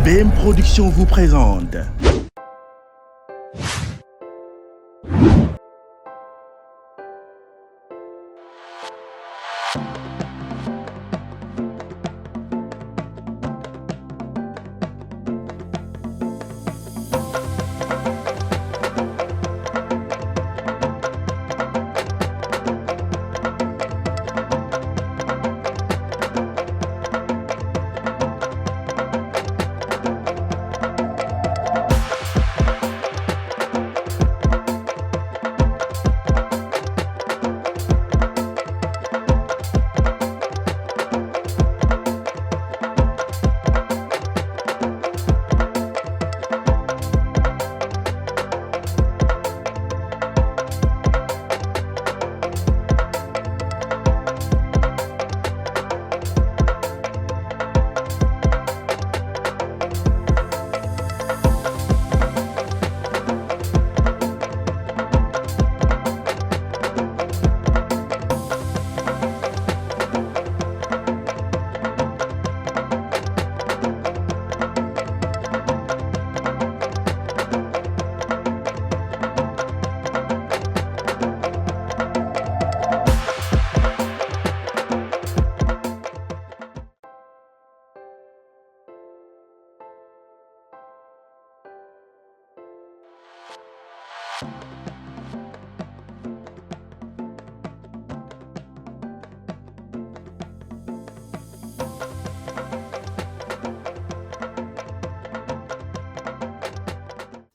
BM Production vous présente.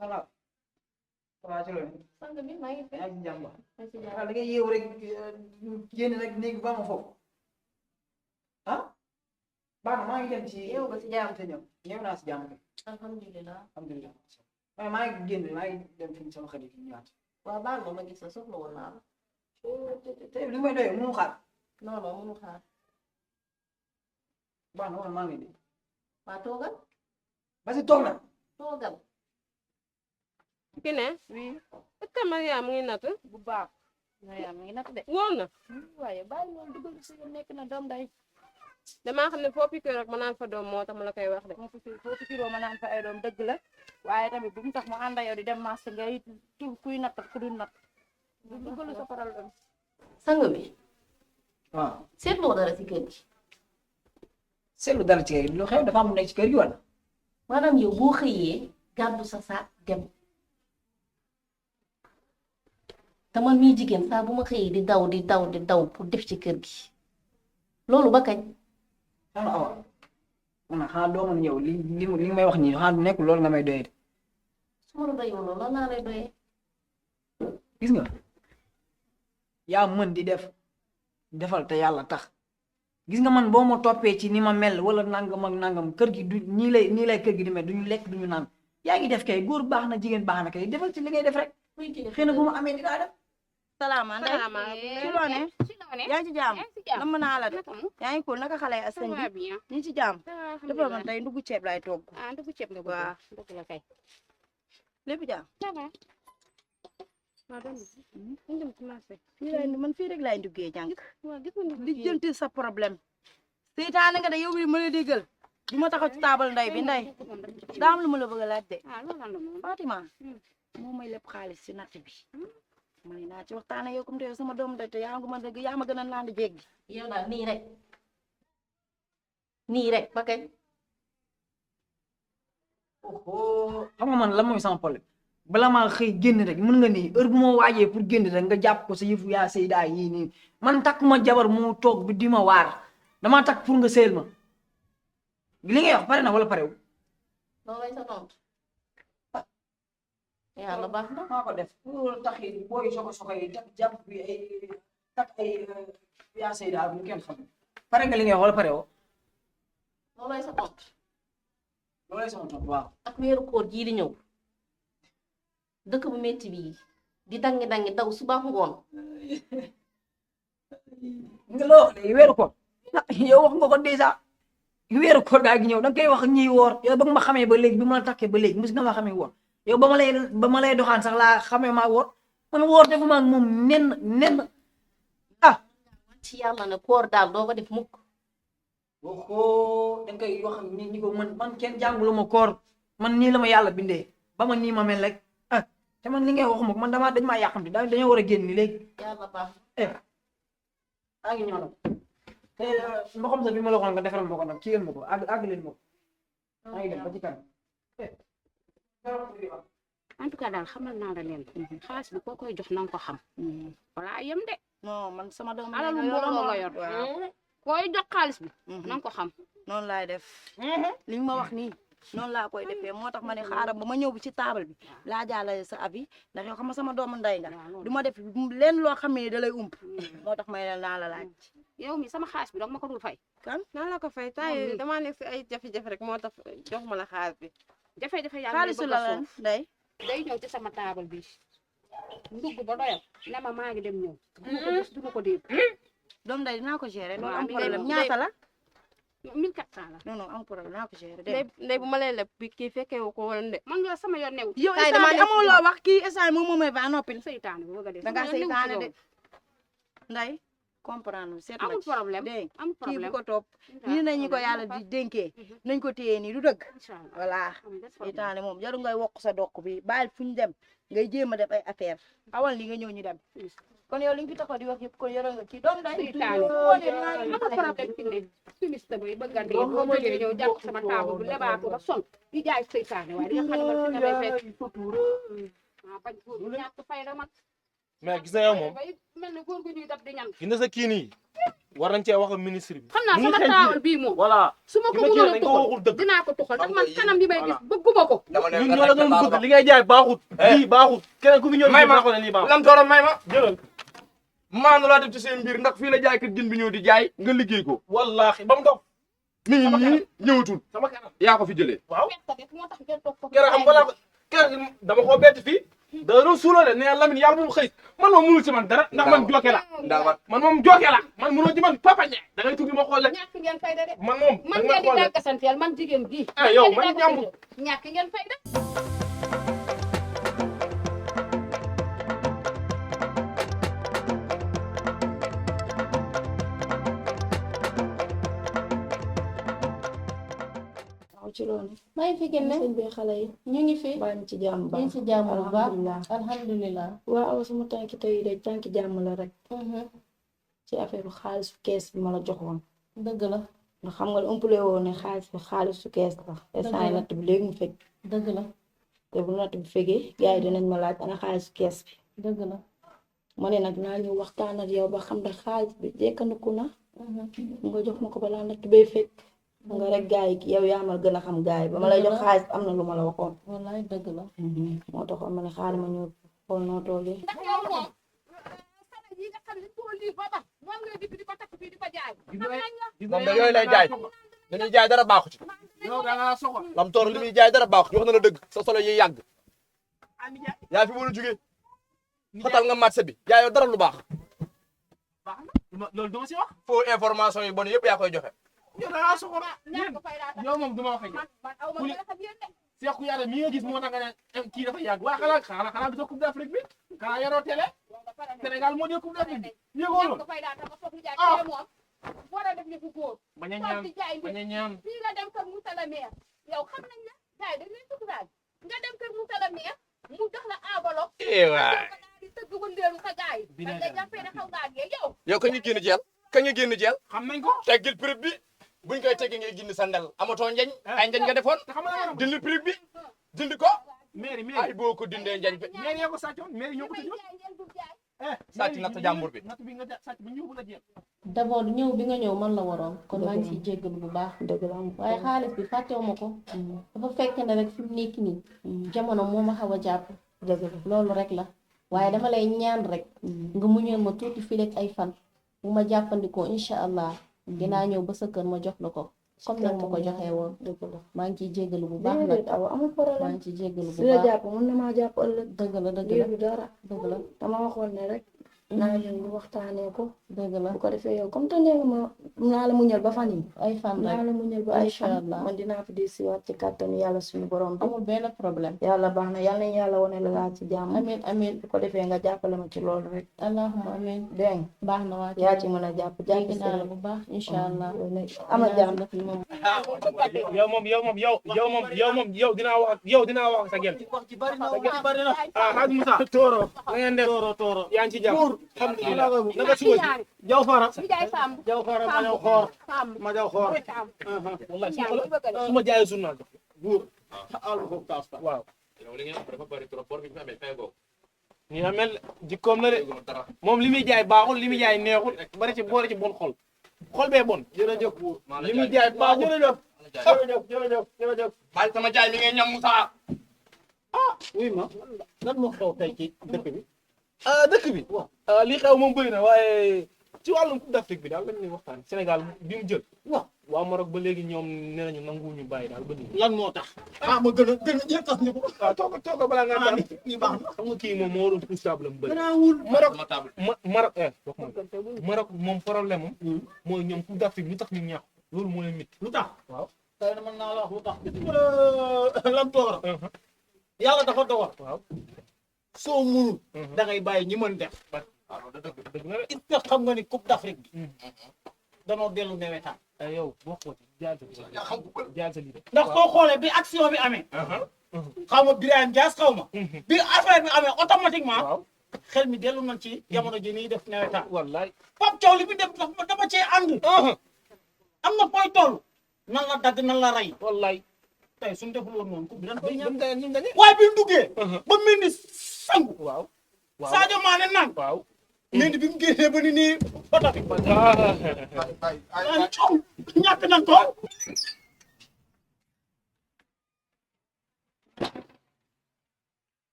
Salam. Waaw ci loolu. sang bi maa ngi fi. yaa ngi ci jàmm ba. maa ngi ci jàmm. waaw da ngay yeewu rek génn rek néeg ba ma foofu. ah. baax na maa ngi dem ci. yeewu ba si jàmm. te ñëw ñëw naa si jàmm de. alhamdulilah. alhamdulilah. waaye maa ngi génn maa ngi dem fi sama xarit yi ñëwaat. waaw baal ma gis la soxla woon naa la. tey li may doyee mënu xaar. non non mënu xaar. baax na wala maa ngi nii. waa toogal. ba si toog na. toogal. ki ne oui est-ce que Mariam mu ngi natt bu baax Mariam mi ngi natt de wóor na waaye bàyyi loolu dugal si yoon nekk na doom day damaa xam ne foo piqûre rek ma naan fa doom moo tax ma la koy wax de foo pikiroo ma naan fa ay doom dëgg la waaye tamit bu mu tax mu ànd ak yow di dem marché ngay tur kuy natt ak ku dul natt dugalu sa problème sang bi. waaw. seetloo dara si kër gi. seetlu dara ci kër gi lu xew dafa am lu nekk ci kër gi wala. maanaam yow boo xëyee gàddu sa saak dem. te man mii jigéen saa bu ma xëyee di daw pour def ci kër gi. loolu ba kañ. xanaa awa. man xanaa doo mën ñëw li may wax nii xanaa du nekk loolu nga may doyee de. su ma la doyoo loolu lan laa lay doyee. gis nga yaa mën di defal te yàlla tax gis nga man boo ma toppee ci ni ma mel wala nangam ak nangam kër gi du nii lay kër gi di mel duñu lekk duñu naan yaa ngi def kay góor baax na jigéen baax na kay defal ci li ngay def rek xëy na bu ma amee dinaa def. salaamaaleykum ci loo ne yaa ngi ci jàmm nam naa la de yaa ngi ko naka xale yi ak sëñ bi ñu ci jàmm dafa man tey ndugu ceeb lay togg ndugu ceeb nga waaw dëgg la kay lépp jàmm waaw dem dem ci marché fii lay man fii rek laay nduggee jànk waaw gis nga di jënti sa problème seytaane nga de yow mi mën a déggal du ma taxaw ci taabal nday bi nday daa am lu ma la bëgg a laaj de Fatima moo may lépp xaalis ci natt bi ma ne naa ci waxtaane yow comme te yow sama doom de te yaa ma dëgg yaa ma gën a naan di jéggi yow daal nii rek ba kañ. oh xam nga man lan mooy sama problème bala maa xëy génn rek mën nga ni heure bu ma waajee pour génn rek nga jàpp ko sa yëfu yaa Seyda yii nii man takk ma jabar mu toog bi di ma waar damaa takk pour nga seel ma li ngay wax pare na wala parew loolay sa tontu. yàlla baax na. maa ko def loolu tax it booy soko yi takk jàpp bi ay takk ay yaa Seyda bu kenn xam pare nga li ngay wax wala parew loolay sa tontu. loolay sama tontu waaw. ak weeru koor jii di ñëw dëkk bu metti bii di dangi daw suba ngoon. nga loo wax de weeru koor yow wax nga ko dèjà weeru koor gaa gi ñëw danga koy wax ñiy woor yow ba nga ma xamee ba léegi bi ma la takkee ba léegi mos nga ma xamee woor yow ba ma lay doxaan sax laa xamee maa woor man woor defuma ak moom nen ah. ci yàlla ne koor daal doo ko def mukk. waxoo da nga koy wax ni ko man kenn jàngulu ma koor man nii la ma yàlla bindee ba ma nii ma mel rek ah te man li ngay waxuma ko man dañ maa yàqamti dañoo war a génn ni léegi yàlla baax maa ngi ñëw nag te mboxam sa bi ma la waxoon nga defaral ma ko nag kii ma ko àgg leen ma ko maa ngi dem ba ci kanam en tout cas daal xamal naa la leen xaalis bi koo koy jox na nga ko xam wala yem de non man sama doom alalu mbooloo nga yor koy jox xaalis bi na nga ko xam noonu laay def li nga ma wax nii noonu laa koy defee moo tax ma ne xaaral ba ma ñëw bi ci table bi laa jàllale sa avis ndax yow xam nga sama doomu ndey nga du ma def leen loo xam ne da lay ump moo tax may naa la laaj yow mi sama xaalis bi danga ma ko dul fay kan nan la ko fay tay damaa nekk si ay jafe-jafe rek moo tax jox ma la xaalis bi jafe-jafe yaa ngi xaalisu bëgg la a lan suuf ndey day ñëw ci sama taabal bi ndugg ba doyal ne ma maa ngi dem ñëw du ma ko dégg doom ndey dinaa ko gérer loolu waaw am mi problème ngay- ñaata la 1400 la non non am problème dinaa ko gérer ndey bu ma lay leb bi kii fekkee wu ko woon de man nga sama yoon new yow Tay instant damaa bi nekk amoo loo wax kii instant moom moomay ba noppil seytaane bi bëgg a dee da ngaa sama yoon newu ci seytaane de loolu. nday comprendre seet ma amul ci problème dégg amul kii bu problème ko topp nii nañu ko yàlla di dénkee nañ ko téye nii du dëgg inchallah voilà amul des problème. seytaane moom jaru ngay wokk sa dokk bi bàyyil fu ñu dem ngay jéem a def ay affaire awal li nga ñëw ñu dem kon yow li nga fi taxaw di wax yëpp kon yore nga kii doom day seytaane amul problème fi ne fumiste bay bëgg a dee boo jógee ñëw jàpp sama taabu bu lebaatu ba son di jaay seytaane waaye di nga xam ne man fi nga may fekk bañ góor bu ñàkk fayda mag mais gis na yow moom bay mel ne góor gu ñuy dab di ñan gis na sa kii nii war nañ cee wax ak ministre bi. xam naa mu ngi sama xeeñ taawal bii moom voilà su ma ko ki ma mënoon a dañ ko tuxal waxul dëgg. dinaa ko tuxal ndax man Xam nga kanam bi may gis voilà. bëgguma ko ñun ñoo la doon bëgg li ngay jaay baaxut. lii baaxut keneen ku fi ñëw may ma ko ne lii baaxut. lam tooro may ma jëlal maanu laa def ci seen mbir ndax fii la jaay kat jën bi ñëw di jaay nga liggéey ko wallaahi ba mu dox mi ngi nii ñëwatul sama kanam. yaa ko fi jëlee waaw fekk moo tax ngeen toog foofu keroog xam nga laa ko keroog dama koo bett fii. da doon suuloo de nee na Lamine yàlla moom xëy man moom mënul ci man dara ndax man jooke la ndaawa man moom jooke la man mënoo ci man papa ñe da ngay tudd ma xool rek ñàkk ngeen fayda de man moom man da ngeen nga di xool rek dàggasanteel man jigéen gi ah yow man ñàmbu ñàkk ngeen fayda waaw ci loolu maa ngi fi génne sëñ bi xale yi ñu ngi fi baa ñu ci jàmm ñu baax ngi ci jàmm bu baax alhamdulilah alhamdulilah waaw sama tànki tey de tànki jàmm la rek ci affaire xaalisu kees bi ma la joxoon dëgg la ndax xam nga umpale woon ne xaalis bi xaalisu kees la instant yi natt bi léegi mu fekk dëgg la te bu natt bi fekkee gars yi dinañ ma laaj ana xaalisu kees bi dëgg la ma ne nag naa ñu waxtaan ak yow ba xam ne xaalis bi jekkandiku na nga jox ma ko balaa natt bay fekk nga rek gars yi yow yaa ma gën a xam gars yi ba ma lay jox xaalis am na lu ma la waxoon wallaay dëgg la moo taxoon ma ne xaaral ma ñëw xool noo toogee ndax yow moom sana yi nga xam ne koo lii ba tax moom ngay dikk di ko takk fii di ko jaay moom da yooyu lay jaay li muy jaay dara baaxu ci yow da ngaa soxor lam toor li muy jaay dara baaxu ci wax na la dëgg sa solo yi yàgg yaa fi war a jógee xotal nga marché bi jaayoo dara lu baax loolu duma si wax faux information yi bon yëpp yaa koy joxe yow da ngaa soxor ñàkk fayda tax yow moom duma wax ak yow man aw ma gën a xam yéen de Seeku Yàlla mi nga gis moo tax nga ne kii dafa yàgg waa xanaa gisoo Coupe d'Afrique bi xanaa yoroo télé Sénégal moo jël Coupe d'Afrique bi yëgoo loolu ñàkk fayda tax nga foog ñu jaay Ah. kii moom war a def yëfu góor bañ a toog ñaan di jaay bañ a ñaan fii nga dem kër Moussa la maire yow xam nañ la gars yi dañ lay suturaal nga dem kër Moussa la maire mu jox la enveloppe waay nga daal di tëgg wëndeelu sa gars yi Bi dañ dee lay jàppee ne xaw ngaa gee yow yow kañ nga génn jeel kañ nga génn jeel xam nañ ko teggil prix bi buñ koy teggi ngay gindi sa ndel amatoo njañ ay njañ nga defoon te xam nga dindi prix bi dindi ko mairie ay mairie boo ko dindee njañ bi mairie yoo ko sàccoon mairie ñoo ko damay tëjoon jaay ngeen dul jaay sàcc natt jàmbur bi natt bi nga sàcc bi ñëw la jeex d'abord ñëw bi nga ñëw man la waroon kon maa ngi ciy jéggalu bu baax dëgg la am waaye xaalis bi fàttewu ma ko dafa fekk ne rek fi mu nekk nii jamono moo ma xaw a jàpp dëgg la loolu rek la waaye dama lay ñaan rek nga muñal ma tuuti fii rek ay fan bu ma jàppandikoo incha allah dinaa ñëw ba sa kër ma jox la ko comme nag ma ko joxee woon dëgg la maa ngi ciy jéggalu bu baax nag déedéet awa amul maa problème ngi ciy jéggalu bu si la baax jàpp mën na maa jàpp ëllëg dëgg la dëgg lii la du dara dëgg la dama waxoon ne rek naa ñëw ñu waxtaanee ko dëgg la bu ko defee yow comme te nee nga ma naa la muñal ba fan yi ay fan naa rek la muñal ba ay incha fan allah man dinaa fi di siwaat ci kàttanu yàlla suñu borom bi amul benn problème yàlla baax na yàlla nañu yàlla wane la laa ci jàmm amin amin bu ko defee nga jàppale ma ci loolu rek allahumma amin dégg nga baax na waa yaa ci mën a jàpp jàpp dégg naa la bu baax incha allah ama jàmm nag moom yow dinaa wax sa gel wax ci bari na Hadj Moussa Toro na ngeen def Toro yaa ngi ci jàmm alhamdulilah naka suba si jaw fara Nijaay Samb jaw fara ma jaw xoor Samb ma jaw xoor wallahi su ma jaayee journal jox buur al ko taas waaw li ngeen dafa bari trop bor bi ñu amee fay ko ni na mel jikkoom la de moom li muy jaay baaxul li muy jaay neexul bari ci boole ci bon xol bee bon jërëjëf buur li muy jaay baaxul jërëjëf bàyyi sama jaay li ngeen ñam Moussa wuy ma lan moo xew tey ci dëkk bi dëkk bi li xew moom bëri na waaye ci wàllum Coupe d'Afrique bi daal lañ ñuy waxtaan Sénégal bi mu jël waa Maroc ba léegi ñoom nee nañu nanguwuñu bàyyi daal ba nii lan moo tax ma gën a jëkkas ñu ko waaw toog balaa nga daan ni baax na xam nga kii moom moo waroon pousse table am bëri garaawul Maroc sama table Maroc wax Maroc moom problème am mooy ñoom Coupe d'Afrique lu tax ñu ñàkk loolu moo leen mit lu tax waaw tey mën naa la wax lu tax lan toora yàlla dafa dogal waaw soo munul da ngay bàyyi ñi mën def waaw dëgg dëgg na est-ce que xam nga ni Coupe d'Afrique bi danoo dellu newetaan yow boo xooti jaal sa lii ndax soo xoolee bi action bi amee xaw ma Birame Dias xaw ma bi affaire bi amee automatiquement waaw xel mi dellu nañ ci jamono ji nii def newetaan wallaay Pape Thiaw li mu def dama cee ànd am na fooy toll nan la dagg nan la rey wallaay tey suñu deful woon noonu coupe bi dañ koy ñàkk ñu gañe waaye bi mu duggee ba mel ni sangu waaw Sadio Mané naan waaw mel ni bi mu génnee ba ni nii oto bi ay coow ñàkk nañ ko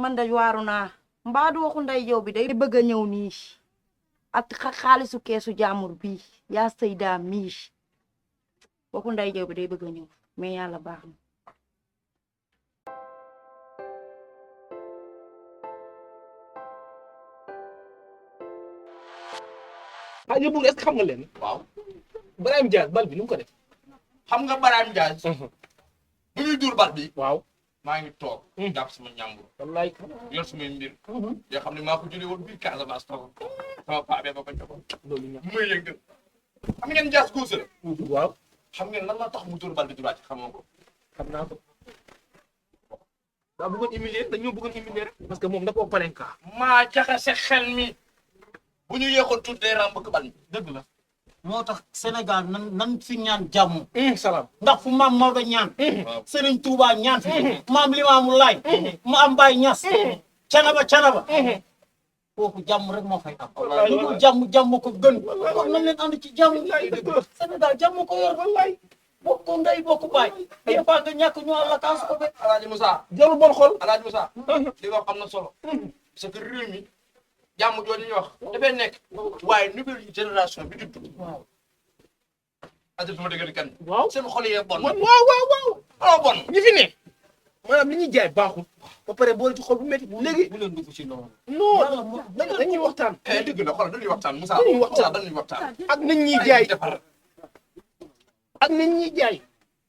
man da waaru naa mbaadu waxu nday yow bi day bëgg a ñëw nii ak xaalisu keesu jaamur bi yaa sayda mii waxu nday yow bi day bëgg a ñëw mais yàlla baax na yóbbul est-ce que xam nga leen waaw Brahim Diaz bal bi nu mu ko def xam nga Brahim Diaz bu ñuy dur bal bi waaw maa ngi toog jàpp sama ñàmbur wallaay yor sumay mbir yoo xam ne maa ko jëlee woon biir Casamance toog sama paa bee ba ko joxoon loolu ñax muy yëngal xam ngeen Diaz gauche la waaw xam ngeen lan la tax mu dur bal bi droite xamoo ko xam naa ko daa bëggoon humilier dañoo bëggoon humilier rek parce que moom da koo palenka maa jaxase xel mi bu ñu yéexoon tuuti day ràmb bëgg bal mi dëgg la moo tax Sénégal nan fi ñaan jàmm salaam ndax fu maam Maodo ñaan Serigne Touba ñaan fi maam Limaamu Laay maam Baye Ñas canaba foofu jàmm rek moo fay am lu dul jàmm ko gën kon nañ leen ànd ci jàmm Sénégal jàmm ko yor wallaay bokku ndey bokku baay des fois nga ñàkk ñu àlla kaas ko be Alaaji Moussa jarul bon xol Alaaji Moussa li nga wax am na solo parce que réew mi jàmm jooju ñuy wax dafay nekk waaye nouvelle génération bi judd waaw adi sama dëgg kan waaw seen xol yee bon waaw bon ñi fi ne maanaam li ñuy jaay baaxul ba pare boole ci xol bu métti léegi bu leen dugg ci loolu non dañuy waxtaan dëgg la xoolal dañuy waxtaan Moussa dañuy waxtaan dañuy waxtaan ak nañ ñuy jaay defar ak nañ ñuy jaay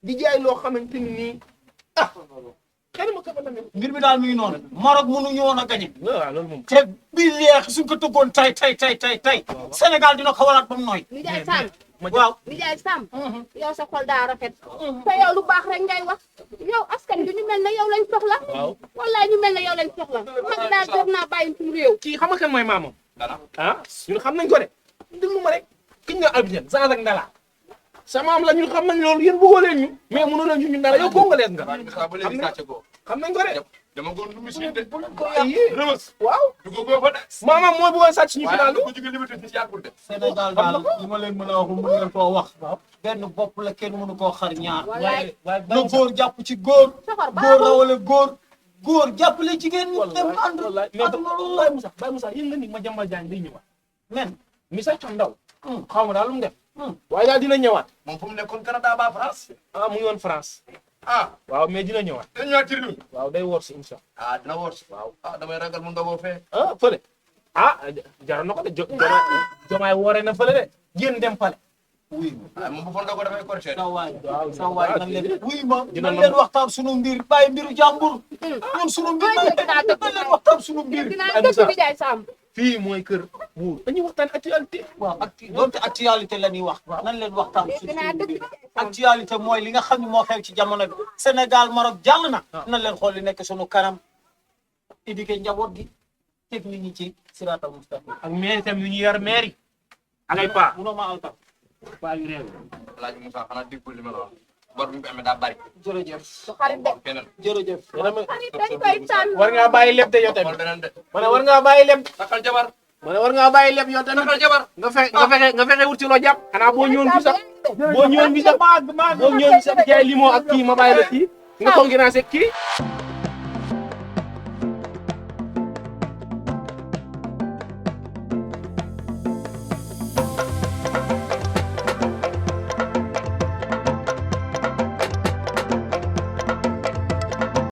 di jaay loo xamante ni nii xëy ma kafa tamit mbir mi daal mi ngi noonu Maroc mënuñu woon a gañe waaw loolu moom te bii leex suñ ko tëggoon tay Sénégal dina ko walaat ba mu nooy Nijaay Samb waaw Nijaay Samb yow sa xol daa rafet te yow lu baax rek ngay wax yow askan bi ñu mel ne yow lañ soxla waaw wallaay ñu mel ne yow lañ soxla mag daal jar naa bàyyi suñu réew kii xam nga kan mooy maamam dara ñun xam nañ ko de déglu ma rek kiñ nga Abidjan sans ak ndala sa maam la ñun xam nañ loolu yéen bëggoo leen ñu mais mënoo leen ñu ñun dara yow congolais nga Moussa ba léegi sàcce ko xam nañ ko de dama goon lu misli de rëbës waaw du ko góob de maamam mooy bëggoon sàcc suñu final waaye ko jóge liberté ci yàggul de Sénégal daal li ma leen mën a wax mën leen koo wax benn bopp la kenn mënu koo xar ñaar wallaay na góor jàpp ci góor soxor góor rawale góor jàppale jigéen ñi dem ànd wallaay mais Baye Moussa Baye Moussa yéen nga ni ma jàmbal jaañ day ñëwaat men mi sa cam ndaw xaw ma daal lu mu def waaye daal dina ñëwaat moom fu mu nekkoon Canada ba France mu ngi woon France ah waaw mais dina ñëwaat dañu ñëwaat ci réew waaw day wor si incha dina wor si waaw damay ragal mu ndogoo fee fële ah jaroon na ko de jomaay woore na fële de génn dem pale wuy waaye moom bu fa ndogo dafay corché sa waay nan leen wuy ma nan leen waxtaan sunu mbir bàyyi mbiru jàmbur ñun sunu mbir nan leen waxtaan sunu mbir dinaa dëgg di jaay Samb fii mooy kër buur dañuy waxtaan actualité waaw doonte actualité la ñuy wax nan leen waxtaan sunu mbir actualité mooy li nga xam ne moo xew ci jamono bi Sénégal Maroc jàll na nan leen xool li nekk sunu kanam éduqué njaboot gi teg nit ñi ci siraatal mustaqim ak maire itam yu ñu yar maire yi ak ay paa munoo ma alta paa yu réew laaj Moussa xanaa déggul li ma la wax bor bi mu amee daa bari jërëjëf su xarit de keneen jërëjëf xarit dañ koy tànn war ngaa bàyyi leb de yow tamit xool beneen de ma ne war ngaa bàyyi leb takkal jabar ma ne war ngaa bàyyi leb yow tamit takkal jabar nga fexe wut ci loo jàpp xanaa boo ñëwoon fi sax boo ñëwoon fi sax jaay limon ak kii ma bàyyi la kii nga concurrence ak kii